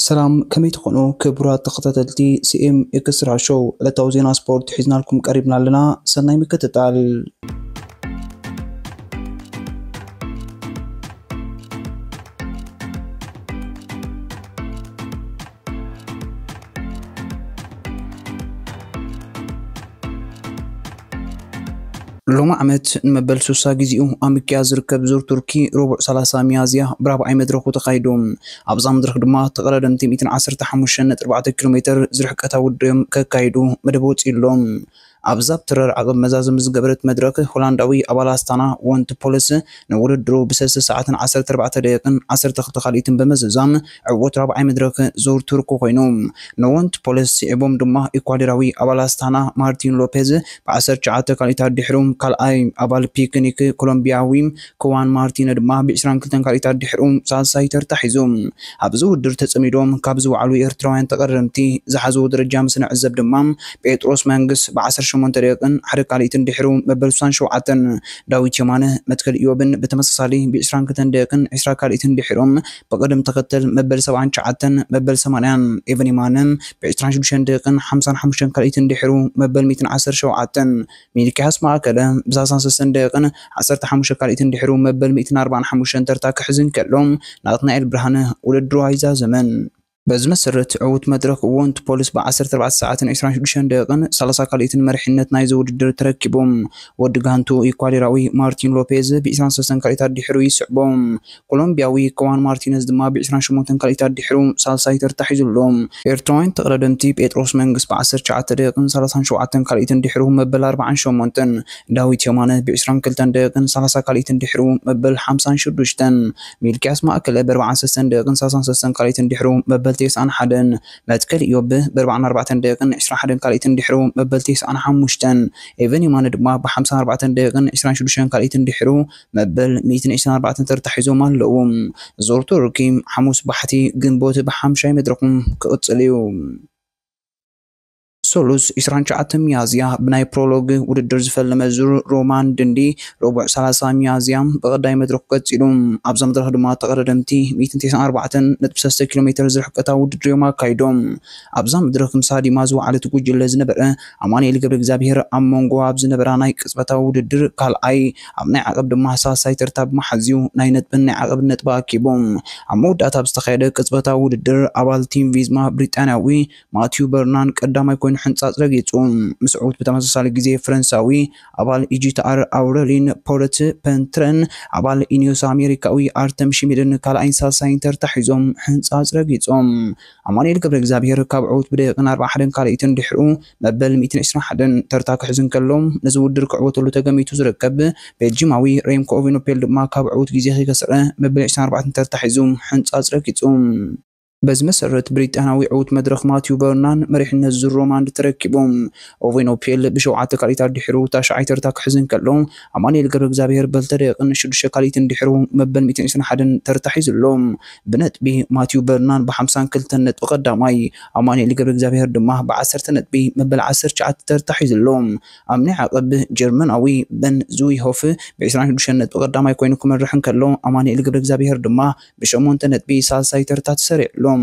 ሰላም፣ ከመይ ትኾኑ ክቡራት ተኸታተልቲ ሲኤም ኤክስትራ ሾው? ዕለታዊ ዜና ስፖርት ሒዝናልኩም ቀሪብና ኣለና። ሰናይ ምክትታል። ሎሚ ዓመት ንመበል ሱሳ ግዜኡ ኣብ ምክያድ ዝርከብ ዙር ቱርኪ ረቡዕ ሰላሳ ሚያዝያ ብራብዓይ መድረኹ ተኻይዱ። ኣብዛ መድረኽ ድማ ተቐዳደምቲ ሚእትን ዓሰርተ ሓሙሽተን ነጥቢ ኣርባዕተ ኪሎ ሜትር ዝርሕቀታ ውድድር እዮም ከካይዱ መደብ ወፂኡሎም። ኣብዛ ብትረር ዓቐብ መዛዘሚ ዝገበረት መድረኽ ሆላንዳዊ ኣባል ኣስታና ወንት ፖለስ ንውድድሩ ብሰለስተ ሰዓትን ዓሰርተ ኣርባዕተ ደቂቕን ዓሰርተ ክልተ ካልኢትን ብምዝዛም ዕውት ራብዓይ መድረኽ ዙር ቱርኪ ኮይኑ። ንወንት ፖለስ ስዒቦም ድማ ኢኳዶራዊ ኣባል ኣስታና ማርቲን ሎፔዝ ብ ዓሰርተ ትሽዓተ ካልኢታት ድሕሩ ካልኣይ፣ ኣባል ፒክኒክ ኮሎምቢያዊ ክዋን ማርቲነ ድማ ብ ዕስራን ክልተን ካልኢታት ድሕሩ ሳልሳይ ተርታ ሒዙ። ኣብዚ ውድድር ተጸሚዶም ካብ ዝወዓሉ ኤርትራውያን ተቐዳደምቲ ዝሓዝዎ ደረጃ ምስ ንዕዘብ ድማ፣ ጴጥሮስ መንግስ ብ ዓሰርተ ሸሞንተ ደቂቕን ሓደ ካልኢትን ድሕሩ መበል ስሳን ሸውዓተን፣ ዳዊት የማነ፣ መትከል ኢዮብን ብተመሳሳሊ ብ ዕስራን ክልተን ደቂቕን ዕስራ ካልኢትን ድሕሮም ብቕደም ተኸተል መበል ሰብዓን ትሽዓተን፣ መበል ሰማንያን፣ ኤቨን የማነ ብ ዕስራን ሽዱሽተን ደቂቕን ሓምሳን ሓሙሽተን ካልኢትን ድሕሩ መበል ሚእትን ዓሰርተ ሸውዓተን፣ ሚልክያስ ማእከለ ብ ሰላሳን ሰለስተን ደቂቕን ዓሰርተ ሓሙሽተ ካልኢትን ድሕሩ መበል ሚእትን ኣርባዓን ሓሙሽተን ተርታ ክሕዝ እንከሎ፣ ናትናኤል ብርሃነ ውድድሩ ኣይዛዘመን። በዚ መሰረት ዕዉት መድረኽ ወንት ፖለስ ብ ዓሰርተ ኣርባዕተ ሰዓትን ዕስራን ሽዱሽተን ደቂቕን ሰላሳ ካልኢትን መሪሕነት ናይዚ ውድድር ተረኪቡ። ወዲ ጋንቱ ኢኳዶራዊ ማርቲን ሎፔዝ ብ ዕስራን ሰለስተን ካልኢታት ድሕሩ ይስዕቦ። ኮሎምቢያዊ ክዋን ማርቲነዝ ድማ ብ ዕስራን ሸሞንተን ካልኢታት ድሕሩ ሳልሳይ ተርታ ሒዙ ኣሎ። ኤርትራውያን ተቐዳደምቲ ጴጥሮስ መንግስ ብ ዓሰርተ ትሽዓተ ደቂቕን ሰላሳን ሸውዓተን ካልኢትን ድሕሩ መበል ኣርባዓን ሸሞንተን፣ ዳዊት የማነ ብ ዕስራን ክልተን ደቂቕን ሰላሳ ካልኢትን ድሕሩ መበል ሓምሳን ሽዱሽተን፣ ሚልክያስ ማእከለ ብ ኣርባዓን ሰለስተን ደቂቕን ሰላሳን ሰለስተን ካልኢትን ድሕሩ መበል ተስዓን ሓደን፣ መትከል ኢዮብ ብ ኣርባዓን ኣርባዕተን ደቂቕን ዕስራን ሓደን ካልኢትን ድሕሩ መበል ተስዓን ሓሙሽተን፣ ኤቨን የማነ ድማ ብ ሓምሳን ኣርባዕተን ደቂቕን ዕስራን ሽዱሽተን ካልኢትን ድሕሩ መበል ሚእትን ዕስራን ኣርባዕተን ተርታ ሒዞም ኣለዉ። ዙር ቱርኪ ሓሙስ ባሕቲ ግንቦት ብ ሓምሻይ መድረኹም ክቕጽል እዩ። ሰሉስ ዕስራን ትሽዓተን ሚያዝያ ብናይ ፕሮሎግ ውድድር ዝፈለመ ዙር ሮማን ድንዲ ረቡዕ ሰላሳ ሚያዝያ ብቐዳይ መድረኹ ቀጺሉ። ኣብዛ መድረኽ ድማ ተቐዳደምቲ ሚእትን ተስዓን ኣርባዕተን ነጥቢ ሰለስተ ኪሎ ሜትር ዝርሕቀታ ውድድር እዮም ኣካይዶም። ኣብዛ መድረኽ ምሳ ዲማ ዝወዓለት ጉጅለ ዝነበረ ኣማኑኤል ገብረ እግዚኣብሔር ኣብ መንጎ ኣብ ዝነበራ ናይ ቅጽበታዊ ውድድር ካልኣይ፣ ኣብ ናይ ዓቐብ ድማ ሳልሳይ ተርታ ብምሓዝ እዩ ናይ ነጥብን ናይ ዓቐብን ነጥቢ ኣኪቡ። ኣብ መወዳእታ ኣብ ዝተኻየደ ቅጽበታዊ ውድድር ኣባል ቲም ቪዝማ ብሪጣንያዊ ማቲዩ በርናን ቀዳማይ ኮይኑ ሕንጻጽ ረጊጹ። ምስ ዕዉት ብተመሳሳሊ ግዜ ፈረንሳዊ ኣባል ኢጂቲኣር ኣውረሊን ፖለት ፐንትረን ኣባል ኢኒዮስ ኣሜሪካዊ ኣርተም ሽሚድን ካልኣይን ሳልሳይን ተርታ ሒዞም ሕንጻጽ ረጊጾም። ኣማኑኤል ገብረ እግዚኣብሔር ካብ ዕዉት ብደቂቕን ኣርባዓ ሓደን ካልኢትን ድሕሩ መበል ሚእትን ዕስራን ሓደን ተርታ ክሕዝ እንከሎ፣ ነዚ ውድድር ክዕወተሉ ተገሚቱ ዝርከብ ቤልጂማዊ ሬምኮ ኦቬኖፔል ድማ ካብ ዕዉት ግዜ ከይከሰረ መበል ዕስራን ኣርባዕተን ተርታ ሒዙ ሕንጻጽ ረጊጹ። በዚ መሰረት ብሪጣንያዊ ዕዉት መድረኽ ማቲዩ በርናን መሪሕነት ዙር ሮማንድ ተረኪቡ። ኦቬኖፔል ብሸውዓተ ካልኢታት ድሕሩ ታሽዓይ ተርታ ክሕዝ እንከሎ፣ ኣማኑኤል ገብረ እግዚኣብሔር ብክልተ ደቂቕን ሽዱሽተ ካልኢትን ድሕሩ መበል ሚእትን ዕስራን ሓደን ተርታ ሒዙ ኣሎ። ብነጥቢ ማቲዩ በርናን ብ ሓምሳን ክልተን ነጥቢ ቀዳማይ፣ ኣማኑኤል ገብረ እግዚኣብሔር ድማ ብ ዓሰርተ ነጥቢ መበል ዓሰርተ ትሽዓተ ተርታ ሒዙ ኣሎ። ኣብ ናይ ዓቐብ ጀርመናዊ በን ዙይሆፍ ብ ዕስራን ሽዱሽተን ነጥቢ ቀዳማይ ኮይኑ ክመርሕ እንከሎ፣ ኣማኑኤል ገብረ እግዚኣብሔር ድማ ብሸሞንተ ነጥቢ ሳልሳይ ተርታ ተሰሪዑ ኣሎ።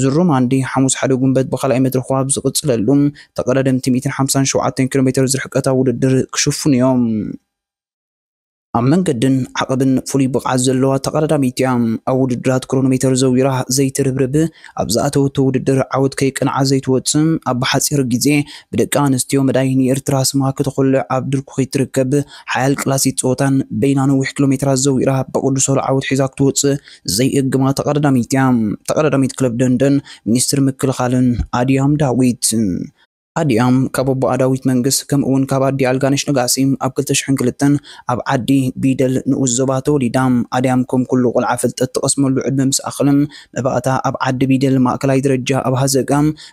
ዙር ሮማንዲ ሓሙስ ሓደ ጉንበት ብኻልኣይ መድረኹ ኣብ ዝቕጽለሉ፣ ተቐዳደምቲ ሚእትን ሓምሳን ሸውዓተን ኪሎ ሜትር ዝርሕቀታ ውድድር ክሽፍኑ እዮም። ኣብ መንገድን ዓቐብን ፍሉይ ብቕዓት ዘለዋ ተቐዳዳሚት እያ። ኣብ ውድድራት ክሮኖሜተር ዘዊራ ዘይትርብርብ፣ ኣብ ዝኣተወቶ ውድድር ዓወት ከይቀንዓ ዘይትወጽእ፣ ኣብ ብሓጺር ግዜ ብደቂ ኣንስትዮ መዳይ ንኤርትራ ስማ ከተኹልዕ ኣብ ድርኩኺት ትርከብ ሓያል ቅላሲት ጸወታን በይና ነዊሕ ኪሎ ሜትራት ዘዊራ ብቕዱስ ዓወት ሒዛ ክትወጽእ ዘይእግማ ተቐዳዳሚት እያ። ተቐዳዳሚት ክለብ ደንደን፣ ሚኒስትር ምክልኻልን ኣድያም ዳዊት። ኣድያም ካብ ኣቦኣ ዳዊት መንግስ ከምኡ እውን ካብ ኣዲኣ ኣልጋነሽ ነጋሲ ኣብ ክልተ ሽሕን ክልተን ኣብ ዓዲ ቢደል ንኡስ ዞባ ተወሊዳ። ኣድያም ከም ኩሉ ቆልዓ ፍልጠት ትቐስመሉ ዕድመ ምስ ኣኸለ መባእታ ኣብ ዓዲ ቢደል ማእከላይ ደረጃ ኣብ ሃዘጋ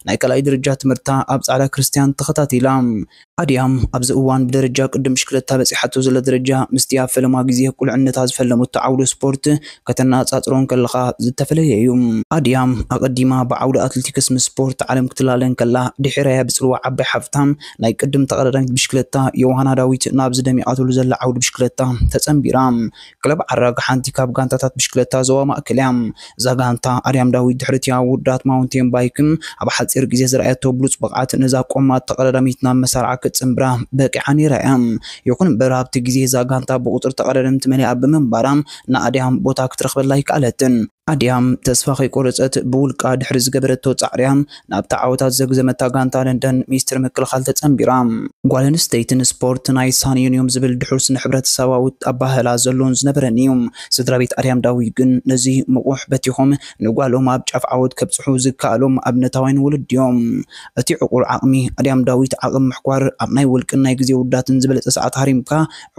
ናይ ካልኣይ ደረጃ ትምህርታ ኣብ ጻዕዳ ክርስትያን ተኸታቲላ። ኣድያም ኣብዚ እዋን ብደረጃ ቅድም ብሽክለታ በጺሓቶ ዘላ ደረጃ ምስቲ ኣብ ፈለማ ግዜ ቁልዕነታ ዝፈለመቶ ዓውደ ስፖርት ከተነጻጽሮ እንከለኻ ዝተፈለየ እዩ። ኣድያም ኣቐዲማ ብዓውዲ ኣትሌቲክስ ምስ ስፖርት ዓለም ክትላለ እንከላ፣ ድሒራ እያ ብጽልዋ ዓባይ ሓፍታ ናይ ቅድም ተቐዳዳሚት ብሽክለታ ዮሃና ዳዊት ናብዚ ደሚቓትሉ ዘላ ዓውዲ ብሽክለታ ተጸንቢራ። ክለብ ዓራግ ሓንቲ ካብ ጋንታታት ብሽክለታ ዞባ ማእከል እያ። እዛ ጋንታ ኣድያም ዳዊት ድሕሪ እቲ ኣብ ውዳት ማውንቴን ባይክ ኣብ ሓጺር ግዜ ዝረኣየቶ ብሉጽ ብቕዓት ነዛ ቆማት ተቐዳዳሚት ናብ መሳርዓ ክትጽንብራ በቂዓ ነይራ እያ። ይኹን እምበር ኣብቲ ግዜ እዛ ጋንታ ብቑጽሪ ተቐዳደምቲ መሊኣ ብምንባራ ንኣድያም ቦታ ክትረኽበላ ኣይከኣለትን። ኣድያም ተስፋ ከይቆረጸት ብውልቃ ድሕሪ ዝገበረቶ ጻዕሪ እያ ናብታ ዓወታት ዘግዘመታ ጋንታ ለንደን ሚኒስትሪ ምክልኻል ተጸንቢራ። ጓል ኣንስተይትን ስፖርት ናይ ሳንዮን እዮም ዝብል ድሑር ስነ ሕብረተሰባዊ ኣባህላ ዘሎን ዝነበረን እዩ። ስድራ ቤት ኣድያም ዳዊት ግን ነዚ ምቑሕ በቲኾም ንጓሎም ኣብ ጫፍ ዓወት ከብጽሑ ዝከኣሎም ኣብነታውያን ወለዲ እዮም። እቲ ዕቑር ዓቕሚ ኣድያም ዳዊት ዓቕሚ ምሕኳር ኣብ ናይ ውልቅን ናይ ግዜ ውዳትን ዝበለጸ ሰዓት ሃሪምካ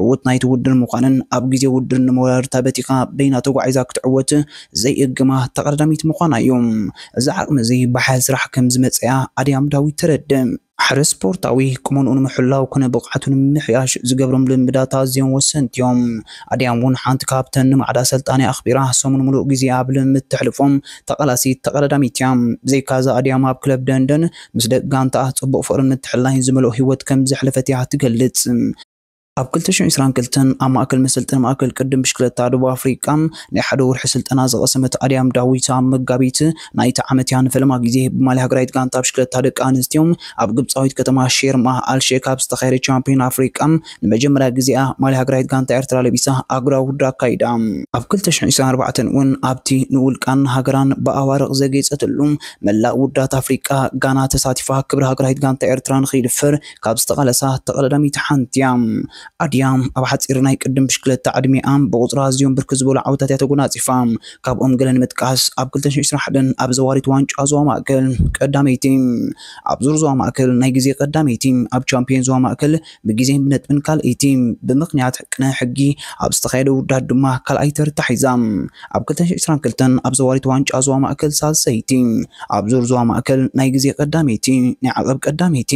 ዕዉት ናይቲ ውድድር ምዃንን ኣብ ግዜ ውድድር ንመወዳድርታ በቲኻ በይና ተጓዒዛ ክትዕወት ዘይእግማ ተቐዳዳሚት ምዃና እዩ። እዚ ዓቕሚ እዚ ብሓያል ስራሕ ከም ዝመጸያ ኣድያም ዳዊት ተረድእ። ሓደ ስፖርታዊ ቁመንኡ ንምሕላው ኮነ ብቕዓቱ ንምምሕያሽ ዝገብሮም ልምዳት ኣዝዮም ወሰንቲ እዮም። ኣድያም እውን ሓንቲ ካብተን ንማዕዳ ኣሰልጣኒ ኣኽቢራ ሰሙን ምሉእ ግዜ ኣብ ልምምድ ተሕልፎም ተቓላሲት ተቐዳዳሚት እያ። ብዘይካዚ ኣድያም ኣብ ክለብ ደንደን ምስ ደቂ ጋንታ ጽቡቕ ፍቕርን ምትሕልላይን ዝመልኦ ህይወት ከም ዘሕለፈት እያ ትገልጽ። ኣብ ክልተ ሽሕን ዕስራን ክልተን ኣብ ማእከል መሰልጠኒ ማእከል ቅድም ብሽክለታ ደቡብ ኣፍሪቃ ናይ ሓደ ወርሒ ስልጠና ዝቐሰመት ኣድያም ዳዊት ኣብ መጋቢት ናይቲ ዓመት እያ ንፈለማ ግዜ ብማልያ ሃገራዊት ጋንታ ብሽክለታ ደቂ ኣንስትዮ ኣብ ግብጻዊት ከተማ ሼርማ ኣልሼክ ኣብ ዝተኻየደ ቻምፒዮን ኣፍሪቃ ንመጀመርያ ግዜኣ ማልያ ሃገራዊት ጋንታ ኤርትራ ለቢሳ ኣህጉራዊ ውድድር ኣካይዳ። ኣብ ክልተ ሽሕን ዕስራን ኣርባዕተን እውን ኣብቲ ንውልቃን ሃገራን ብኣዋርቕ ዘጌጸትሉ መላእ ውድድራት ኣፍሪቃ ጋና ተሳቲፋ ክብሪ ሃገራዊት ጋንታ ኤርትራ ንኸይድፈር ካብ ዝተቓለሳ ተቐዳዳሚት ሓንቲ እያ። ኣድያም ኣብ ሓጺር ናይ ቅድም ብሽክለታ ዕድሜኣ ብቑጽሪ ኣዝዮም ብርክት ዝበሉ ዓወታት እያ ተጎናጺፋ። ካብኦም ገለ ንምጥቃስ ኣብ ክልተ ሽሕን ዕስራን ሓደን ኣብ ዘዋሪት ዋንጫ ዞባ ማእከል ቀዳመይቲ፣ ኣብ ዙር ዞባ ማእከል ናይ ግዜ ቀዳመይቲ፣ ኣብ ቻምፒዮን ዞባ ማእከል ብግዜን ብነጥብን ካልኣይቲ፣ ብምኽንያት ቅነ ሕጊ ኣብ ዝተኻየደ ውዳት ድማ ካልኣይ ተርታ ሒዛ። ኣብ ክልተ ሽሕን ዕስራን ክልተን ኣብ ዘዋሪት ዋንጫ ዞባ ማእከል ሳልሰይቲ፣ ኣብ ዙር ዞባ ማእከል ናይ ግዜ ቀዳመይቲ፣ ናይ ዓቐብ ቀዳመይቲ፣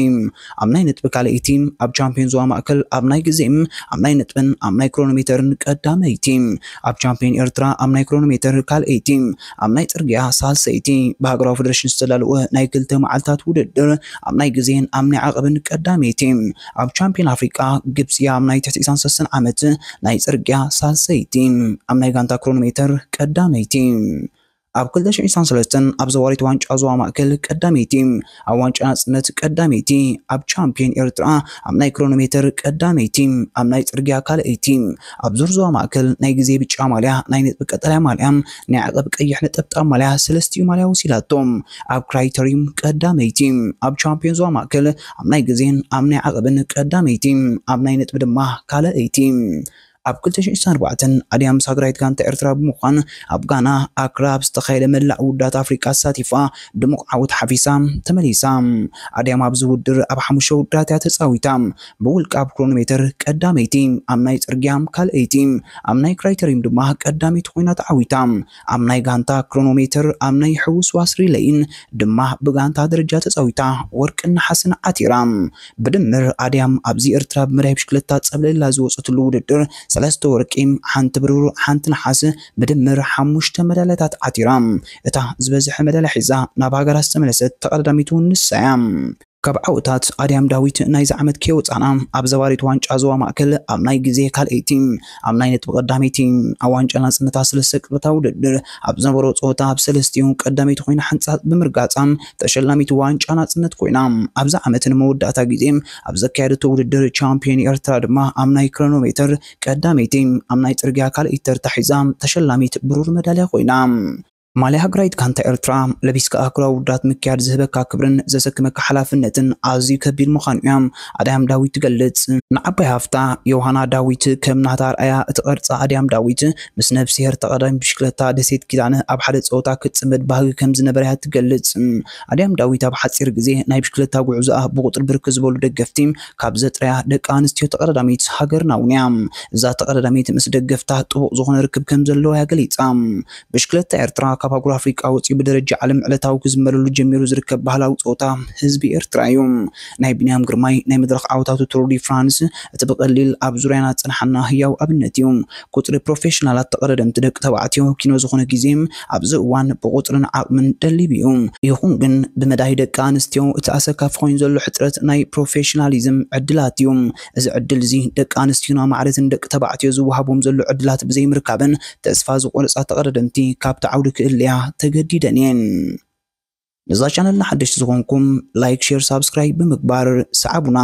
ኣብ ናይ ነጥቢ ካልኣይቲ፣ ኣብ ቻምፒዮን ዞባ ማእከል ኣብ ናይ ግዜ፣ ኣብ ናይ ነጥብን ኣብ ናይ ክሮኖሜተርን ቀዳመይቲ፣ ኣብ ቻምፒዮን ኤርትራ ኣብ ናይ ክሮኖሜተር ካልኣይቲ፣ ኣብ ናይ ጽርግያ ሳልሰይቲ፣ ብሃገራዊ ፌደሬሽን ዝተዳለወ ናይ ክልተ መዓልታት ውድድር ኣብ ናይ ግዜን ኣብ ናይ ዓቐብን ቀዳመይቲ፣ ኣብ ቻምፒዮን ኣፍሪቃ ግብጺ ኣብ ናይ ትሕቲ ዕስራን ሰለስተን ዓመት ናይ ጽርግያ ሳልሰይቲ፣ ኣብ ናይ ጋንታ ክሮኖሜተር ቀዳመይቲ። ኣብ ክልተ ሽሕን ዕስራን ሰለስተን ኣብ ዘዋሪት ዋንጫ ዞባ ማእከል ቀዳመይቲ፣ ኣብ ዋንጫ ናጽነት ቀዳመይቲ፣ ኣብ ቻምፒዮን ኤርትራ ኣብ ናይ ክሮኖሜተር ቀዳመይቲ፣ ኣብ ናይ ጽርግያ ካልኣይቲ፣ ኣብ ዙር ዞባ ማእከል ናይ ግዜ ብጫ ማልያ፣ ናይ ነጥቢ ቀጠልያ ማልያ፣ ናይ ዓቐብ ቀይሕ ነጠብጣብ ማልያ ሰለስቲኡ ማልያ ወሲዳቶም። ኣብ ክራይተሪዩም ቀዳመይቲ፣ ኣብ ቻምፒዮን ዞባ ማእከል ኣብ ናይ ግዜን ኣብ ናይ ዓቐብን ቀዳመይቲ፣ ኣብ ናይ ነጥቢ ድማ ካልኣይቲ። ኣብ ክልተ ሽሕን ዕስራን ኣርባዕተን ኣድያም ምስ ሃገራዊት ጋንታ ኤርትራ ብምዃን ኣብ ጋና ኣክራ ኣብ ዝተኻየደ መላእ ውድድራት ኣፍሪቃ ተሳቲፋ ድሙቕ ዓወት ሓፊሳ ተመሊሳ። ኣድያም ኣብዚ ውድድር ኣብ ሓሙሽተ ውድድራት እያ ተጻዊታ። ብውልቃ ኣብ ክሮኖሜተር ቀዳመይቲ፣ ኣብ ናይ ጽርግያ ካልኣይቲ፣ ኣብ ናይ ክራይተሪዩም ድማ ቀዳመይቲ ኮይና ተዓዊታ። ኣብ ናይ ጋንታ ክሮኖሜተር ኣብ ናይ ሕውስዋስ ሪለይን ድማ ብጋንታ ደረጃ ተጻዊታ ወርቅን ነሓስን ዓቲራ። ብድምር ኣድያም ኣብዚ ኤርትራ ብመዳይ ብሽክለታ ጸብለላ ዝወጸትሉ ውድድር ሰለስተ ወርቂ፣ ሓንቲ ብሩር፣ ሓንቲ ነሓስ፣ ብድምር ሓሙሽተ መዳልያታት ዓቲራ። እታ ዝበዝሐ መዳልያ ሒዛ ናብ ሃገራ ዝተመለሰት ተቐዳዳሚት እውን ንሳ እያ። ካብ ዓወታት ኣድያም ዳዊት ናይዚ ዓመት ከይወጻና ኣብ ዘዋሪት ዋንጫ ዞባ ማእከል ኣብ ናይ ግዜ ካልኣይቲ፣ ኣብ ናይ ነጥቢ ቀዳመይቲ፣ ኣብ ዋንጫ ናጽነታ ሰለስተ ቅርታ ውድድር ኣብ ዝነበሮ ጸወታ ኣብ ሰለስቲኡ ቀዳመይቲ ኮይና ሓንጻጽ ብምርጋጻ ተሸላሚት ዋንጫ ናጽነት ኮይና። ኣብዚ ዓመት ንመወዳእታ ግዜ ኣብ ዘካየደቶ ውድድር ቻምፒዮን ኤርትራ ድማ ኣብ ናይ ክሮኖሜተር ቀዳመይቲ፣ ኣብ ናይ ጽርግያ ካልኣይቲ ተርታ ሒዛ ተሸላሚት ብሩር መዳልያ ኮይና። ማልያ ሃገራዊት ጋንታ ኤርትራ ለቢስካ ኣህጉራዊ ውድድራት ምክያድ ዝህበካ ክብርን ዘሰክመካ ሓላፍነትን ኣዝዩ ከቢድ ምዃኑ እያ ኣድያም ዳዊት ትገልጽ። ንዓባይ ሃፍታ ዮሃና ዳዊት ከም ናታ ኣርኣያ እትቐርጻ ኣድያም ዳዊት ምስ ነፍስሄር ተቐዳሚ ብሽክለታ ደሴት ኪዳነ ኣብ ሓደ ጸወታ ክትጽመድ ባህጊ ከም ዝነበራ እያ ትገልጽ። ኣድያም ዳዊት ኣብ ሓጺር ግዜ ናይ ብሽክለታ ጉዕዞኣ ብቑጽሪ ብርክት ዝበሉ ደገፍቲ ካብ ዘጥረያ ደቂ ኣንስትዮ ተቐዳዳሚት ሃገርና እውን እያ። እዛ ተቐዳዳሚት ምስ ደገፍታ ጥቡቕ ዝኾነ ርክብ ከም ዘለዋ እያ ገሊጻ። ብሽክለታ ኤርትራ ካብ ኣህጉር ኣፍሪቃ ወፂኡ ብደረጃ ዓለም ዕለታዊ ክዝመረሉ ጀሚሩ ዝርከብ ባህላዊ ፀወታ ህዝቢ ኤርትራ እዩ። ናይ ቢንያም ግርማይ ናይ መድረኽ ዓወታቱ ቱር ዲ ፍራንስ፣ እቲ ብቐሊል ኣብ ዙርያና ዝጸንሓና ህያው ኣብነት እዩ። ቁጽሪ ፕሮፌሽናላት ተቐዳደምቲ ደቂ ተባዕትዮ ኪኖ ዝኾነ ግዜ ኣብዚ እዋን ብቁጽርን ዓቕምን ደሊቡ እዩ። ይኹን ግን ብመዳይ ደቂ ኣንስትዮ እቲ ኣሰካፊ ኮይኑ ዘሎ ሕጽረት ናይ ፕሮፌሽናሊዝም ዕድላት እዩ። እዚ ዕድል እዚ ደቂ ኣንስትዮን ኣማዕረትን ደቂ ተባዕትዮ ዝወሃቦም ዘሎ ዕድላት ብዘይምርካብን ተስፋ ዝቆረጻ ተቐዳደምቲ ካብቲ ዓውዲ ክእለያ ተገዲደን እየን። ነዛ ቻነልና ሓደሽቲ ዝኾንኩም ላይክ፣ ሼር፣ ሳብስክራይብ ብምግባር ሰዓቡና።